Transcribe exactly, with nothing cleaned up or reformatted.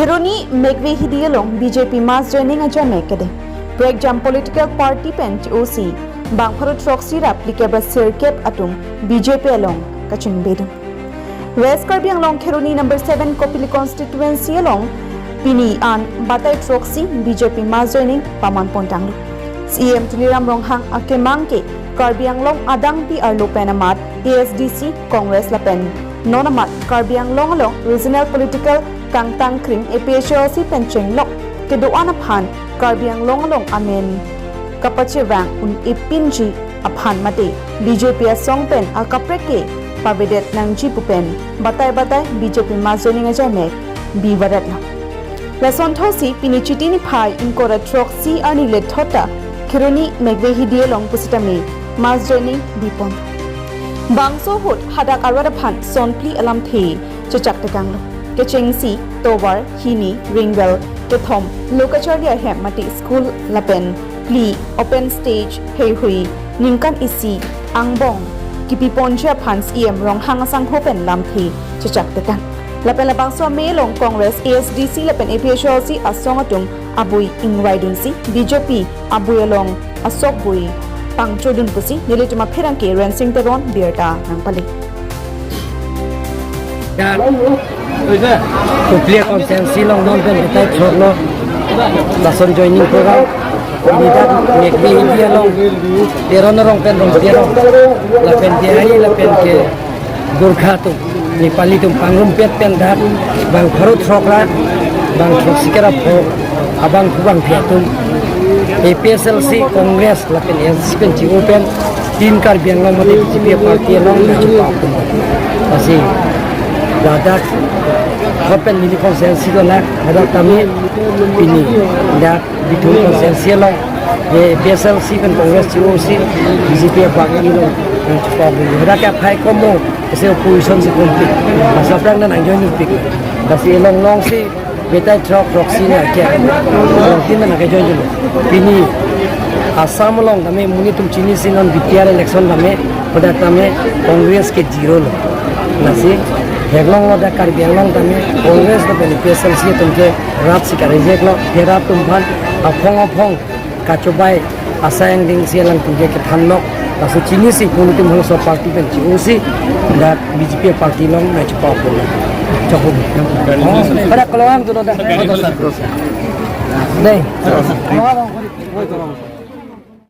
Kheroni Mekve Hidi along B J P mass joining ajamek kedeng. Prekjam political party pen O C bang pharo throksi ra phlikep ra sirkep atum B J P along kachingbedun. West Karbi Anglong Kheroni number seven Kopili constituency along pini an batai throksi B J P mass joining paman pontanglo. C E M Tuliram Ronghang akemang ke Karbi Anglong adangpi arlo pen amat A S D C, Congress lapen non amat Karbi Anglong along regional political kangtang krim A P H L C pen chenglok kedo-an aphan Karbi Anglong along amen kapachevang un-e pinji aphan mate B J P asong pen akaprek ke pavedet nangji pu pen batai batai B J P mass joining ajamek bi varetlo. Lason thotsi pini Chiti niphai ingkoi ra throksi arni lethot ta Kheroni Mekve Hidi along pusitame mass joining bipon. Bangso ahut hadak arat aphan sonphli alamthe chechak tekanglo. Kechengsi tovar, hini, ringwell, kethom lo kacharli ahem mate school lapen phli open stage heihui ningkan isi angbong kipiponji aphan C E M Ronghang asangho pen lamthe chechak tekang. Lapen labangso amei along Congress, A S D C lapen A P H L C asong atum abui ingvaidunsi B J P abui along asokbui pangchodun pusi nelitum apherangke Rensing Teron birta nangpale. Ya, Kopili constituency along non pen batai throklo. Lason joining program. Ini dak Mekve Hidi along Teron arong pen Rongpi arong lapen Bihari lapen ke Gorkha atum, Nepali atum pangrumpet pen dak bang pharo throk ra bang throksi kera pho abang phu bang phi atum A P H L C, Congress lapen A S D C pen chi-o pen tin Karbi Anglong mate B J P party along na chupa atum. Lasi ladak hopen mini constituency do na hadak tame pini dak Bithung constituency along, ye A P H L C pen Congress chi-o si B J P party along nangchepok dun. Hadak ke aphai komo, ese opposition si kompik. Masa prang na nangjoin pik. Lasi along alongsi batai throk throksi na ke. Along tin na ke join dun. Pini Assam along tame monit atum chinisi non B T R election tame, hadak tame Congress ke zero lo. Lasi theklonglo dak Karbi Anglong tame Congress lapen A P H L C atum ke rat si karejek lo, ke rat atum aphan aphong aphong kachobai asai angdeng si alangtum ke kethan lo, laso chinisi monit atum bangso party pen chi-o si dak B J P party along na chupa apo lo. Chokhu. Pada keluar tu lo dah. Dei.